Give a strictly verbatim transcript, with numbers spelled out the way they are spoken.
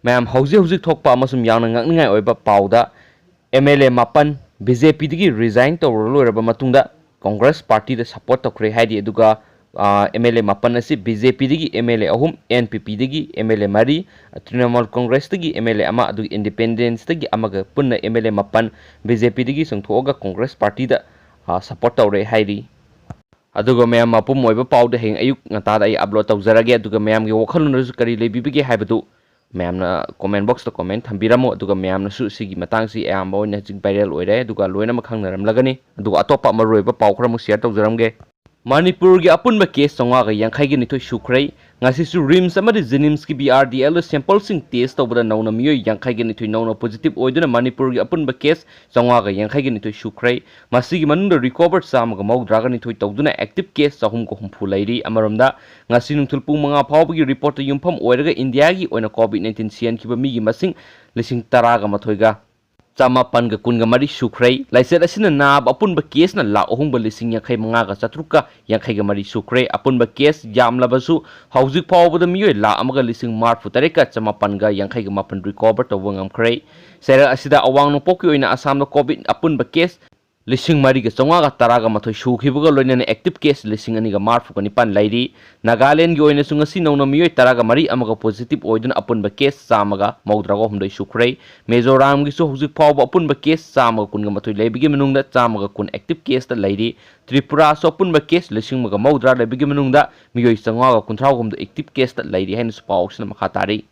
ꯃꯌꯥꯝ, ꯍꯧꯖꯤꯛ ꯍꯧꯖꯤꯛ ꯊꯣꯛꯄ ꯑꯃꯁꯨꯡ ꯌꯥꯝꯅ ꯉꯛꯅꯤꯡꯉꯥꯏ ꯑꯣꯏꯕ ꯄꯥꯎꯗ, ꯑꯦꯝ ꯑꯦꯜ ꯑꯦ ꯃꯥꯄꯟ ꯕꯤ ꯖꯦ ꯄꯤꯗꯒꯤ ꯔꯤꯖꯥꯏꯟ ꯇꯧꯔ ꯂꯣꯏꯔꯕ ꯃꯇꯨꯡꯗ ꯀꯣꯡꯒ꯭ꯔꯦꯁ ꯄꯥꯔꯇꯤꯗ ꯁꯄꯣꯔꯠ ꯇꯧꯈ꯭ꯔꯦ ꯍꯥꯏꯔꯤ꯫ ꯑꯗꯨꯒ ꯑꯦꯝ ꯑꯦꯜ ꯑꯦ ꯃꯥꯄꯟ ꯑꯁꯤ ꯕꯤ ꯖꯦ ꯄꯤꯗꯒꯤ ꯑꯦꯝ ꯑꯦꯜ ꯑꯦ ꯑꯍꯨꯝ, ꯑꯦꯟ ꯄꯤ ꯄꯤꯗꯒꯤ ꯑꯦꯝ ꯑꯦꯜ ꯑꯦ ꯃꯔꯤ, ꯇ꯭ꯔꯤꯅꯃꯨꯜ ꯀꯣꯡꯒ꯭ꯔꯦꯁꯇꯒꯤ ꯑꯦꯝ ꯑꯦꯜ ꯑꯦ ꯑꯃ, ꯑꯗꯨꯒ ꯏꯟꯗꯤꯄꯦꯟꯗꯦꯟꯁꯇꯒꯤ ꯑꯃꯒ ꯄꯨꯟꯅ ꯑꯦꯝ ꯑꯦꯜ ꯑꯦ ꯃꯥꯄꯟ ꯕꯤ ꯖꯦ ꯄꯤꯗꯒꯤ ꯆꯣꯡꯊꯣꯛꯑꯒ ꯀꯣꯡꯒ꯭ꯔꯦꯁ ꯄꯥꯔꯇꯤꯗ ꯁꯄꯣꯔꯠ ꯇꯧꯔꯦ ꯍꯥꯏꯔꯤ꯫ ꯑꯗꯨꯒ ꯃꯌꯥꯝ, ꯃꯄꯨꯝ ꯑꯣꯏꯕ ꯄꯥꯎꯗꯤ ꯍꯌꯦꯡ ꯑꯌꯨꯛ ꯉꯟꯇꯥꯗ ꯑꯩ ꯑꯞꯂꯣꯗ ꯇꯧꯖꯔꯒꯦ꯫ ꯑꯗꯨꯒ ꯃꯌꯥꯝꯒꯤ ꯋꯥꯈꯜꯂꯣꯟꯗꯁꯨ ꯀꯔꯤ ꯂꯩꯕꯤꯕꯒꯦ ꯍꯥꯏꯕꯗꯨ ꯃꯌꯥꯝꯅ ꯀꯣꯃꯦꯟ ꯕꯣꯛꯁꯇ ꯀꯣꯃꯦꯟ ꯊꯝꯕꯤꯔꯝꯃꯨ꯫ ꯑꯗꯨꯒ ꯃꯌꯥꯝꯅꯁꯨ ꯁꯤꯒꯤ ꯃꯇꯥꯡꯁꯤ ꯑꯌꯥꯝꯕ ꯑꯣꯏꯅ ꯍꯧꯖꯤꯛ ꯚꯥꯏꯔꯦꯜ ꯑꯣꯏꯔꯦ, ꯑꯗꯨꯒ ꯂꯣꯏꯅꯃꯛ ꯈꯪꯅꯔꯝꯂꯒꯅꯤ꯫ ꯑꯗꯨꯒ ꯑꯇꯣꯞꯄ ꯃꯔꯨꯑꯣꯏꯕ ꯄꯥꯎ ꯈꯔ ꯑꯃꯨꯛ ꯁꯤꯌꯔ ꯇꯧꯖꯔꯝꯒꯦ꯫ ꯃꯅꯤꯄꯨꯔꯒꯤ ꯑꯄꯨꯟꯕ ꯀꯦꯁ ꯆꯥꯝꯃꯉꯥꯒ ꯌꯥꯡꯈꯩꯒ ꯅꯤꯊꯣꯏ ꯁꯨꯈ꯭ꯔꯦ꯫ ꯉꯁꯤꯁꯨ ꯔꯤꯝꯁ ꯑꯃꯗꯤ ꯖꯦꯅꯤꯝꯁꯀꯤ ꯕꯤ ꯑꯥꯔ ꯗꯤ ꯑꯦꯜꯗ ꯁꯦꯝꯄꯜꯁꯤꯡ ꯇꯦꯁ ꯇꯧꯕꯗ ꯅꯧꯅ ꯃꯤꯑꯣꯏ ꯌꯥꯡꯈꯩꯒ ꯅꯤꯊꯣꯏ ꯅꯧꯅ ꯄꯣꯖꯤꯇꯤꯚ ꯑꯣꯏꯗꯨꯅ ꯃꯅꯤꯄꯨꯔꯒꯤ ꯑꯄꯨꯟꯕ ꯀꯦꯁ ꯆꯥꯝꯃꯉꯥꯒ ꯌꯥꯡꯈꯩꯒ ꯅꯤꯊꯣꯏ ꯁꯨꯈ꯭ꯔꯦ꯫ ꯃꯁꯤꯒꯤ ꯃꯅꯨꯡꯗ ꯔꯤꯀꯣꯚꯔ ꯆꯥꯝꯃꯒ ꯃꯧꯗ꯭ꯔꯥꯒ ꯅꯤꯊꯣꯏ ꯇꯧꯗꯨꯅ ꯑꯦꯛꯇꯤꯚ ꯀꯦꯁ ꯆꯍꯨꯝꯒ ꯍꯨꯝꯐꯨ ꯂꯩꯔꯤ꯫ ꯑꯃꯔꯣꯝꯗ, ꯉꯁꯤ ꯅꯨꯡꯊꯤꯜ ꯄꯨꯡ ꯃꯉꯥ ꯐꯥꯎꯕꯒꯤ ꯔꯤꯄꯣꯔꯠꯇ ꯌꯨꯝꯐꯝ ꯑꯣꯏꯔꯒ ꯏꯟꯗꯤꯌꯥꯒꯤ ꯑꯣꯏꯅ ꯀꯣꯚꯤꯗ ꯅꯥꯏꯟꯇꯤꯟ ꯁꯤꯍꯟꯈꯤꯕ ꯃꯤꯒꯤ ꯃꯁꯤꯡ ꯂꯤꯁꯤꯡ ꯇꯔꯥꯒ ꯃꯥꯊꯣꯏꯒ ꯆꯃꯥꯄꯟꯒ ꯀꯨꯟꯒ ꯃꯔꯤ ꯁꯨꯈ꯭ꯔꯦ꯫ ꯂꯥꯏꯆꯠ ꯑꯁꯤꯅ ꯅꯥꯕ ꯑꯄꯨꯟꯕ ꯀꯦꯁꯅ ꯂꯥꯈ ꯑꯍꯨꯝꯒ ꯂꯤꯁꯤꯡ ꯌꯥꯡꯈꯩ ꯃꯉꯥꯒ ꯆꯥꯇ꯭ꯔꯨꯛꯀ ꯌꯥꯡꯈꯩꯒ ꯃꯔꯤ ꯁꯨꯈ꯭ꯔꯦ꯫ ꯑꯄꯨꯟꯕ ꯀꯦꯁ ꯌꯥꯝꯂꯕꯁꯨ ꯍꯧꯖꯤꯛ ꯐꯥꯎꯕꯗ ꯃꯤꯑꯣꯏ ꯂꯥꯈ ꯑꯃꯒ ꯂꯤꯁꯤꯡ ꯃꯔꯤꯐꯨ ꯇꯔꯦꯠꯀ ꯆꯃꯥꯄꯟꯒ ꯌꯥꯡꯈꯩꯒ ꯃꯥꯄꯟ ꯔꯤꯀꯣꯚꯔ ꯇꯧꯕ ꯉꯝꯈ꯭ꯔꯦ꯫ ꯆꯩꯔꯛ ꯑꯁꯤꯗ ꯑꯋꯥꯡ ꯅꯣꯡꯄꯣꯛꯀꯤ ꯑꯣꯏꯅ ꯑꯁꯥꯝꯗ ꯀꯣꯚꯤꯗ ꯑꯄꯨꯟꯕ ꯀꯦꯁ ꯂꯤꯁꯤꯡ ꯃꯔꯤꯒ ꯆꯥꯝꯃꯉꯥꯒ ꯇꯔꯥꯒ ꯃꯥꯊꯣꯏ ꯁꯨꯈꯤꯕꯒ ꯂꯣꯏꯅꯅ ꯑꯦꯛꯇꯤꯚ ꯀꯦꯁ ꯂꯤꯁꯤꯡ ꯑꯅꯤꯒ ꯃꯔꯤꯐꯨꯒ ꯅꯤꯄꯥꯟ ꯂꯩꯔꯤ꯫ ꯅꯥꯒꯥꯂꯦꯟꯒꯤ ꯑꯣꯏꯅꯁꯨ ꯉꯁꯤ ꯅꯧꯅ ꯃꯤꯑꯣꯏ ꯇꯔꯥꯒ ꯃꯔꯤ ꯑꯃꯒ ꯄꯣꯖꯤꯇꯤꯚ ꯑꯣꯏꯗꯨꯅ ꯑꯄꯨꯟꯕ ꯀꯦꯁ ꯆꯥꯝꯃꯒ ꯃꯧꯗ꯭ꯔꯥꯒ ꯍꯨꯝꯗꯣꯏ ꯁꯨꯈ꯭ꯔꯦ꯫ ꯃꯤꯖꯣꯔꯥꯝꯒꯤꯁꯨ ꯍꯧꯖꯤꯛ ꯐꯥꯎꯕ ꯑꯄꯨꯟꯕ ꯀꯦꯁ ꯆꯥꯝꯃꯒ ꯀꯨꯟꯒ ꯃꯥꯊꯣꯏ ꯂꯩꯕꯒꯤ ꯃꯅꯨꯡꯗ ꯆꯥꯝꯃꯒ ꯀꯨꯟ ꯑꯦꯛꯇꯤꯚ ꯀꯦꯁꯇ ꯂꯩꯔꯤ꯫ ꯇ꯭ꯔꯤꯄꯨꯔꯥꯁꯨ ꯑꯄꯨꯟꯕ ꯀꯦꯁ ꯂꯤꯁꯤꯡ ꯑꯃꯒ ꯃꯧꯗ꯭ꯔꯥ ꯂꯩꯕꯒꯤ ꯃꯅꯨꯡꯗ ꯃꯤꯑꯣꯏ ꯆꯥꯝꯃꯉꯥꯒ ꯀꯨꯟꯊ꯭ꯔꯥ ꯍꯨꯝꯗꯣꯏ ꯑꯦꯛꯇꯤꯚ ꯀꯦꯁꯇ ꯂꯩꯔꯤ ꯍꯥꯏꯅꯁꯨ ꯄꯥꯎ ꯑꯁꯤꯅ ꯃꯈꯥ ꯇꯥꯔꯤ꯫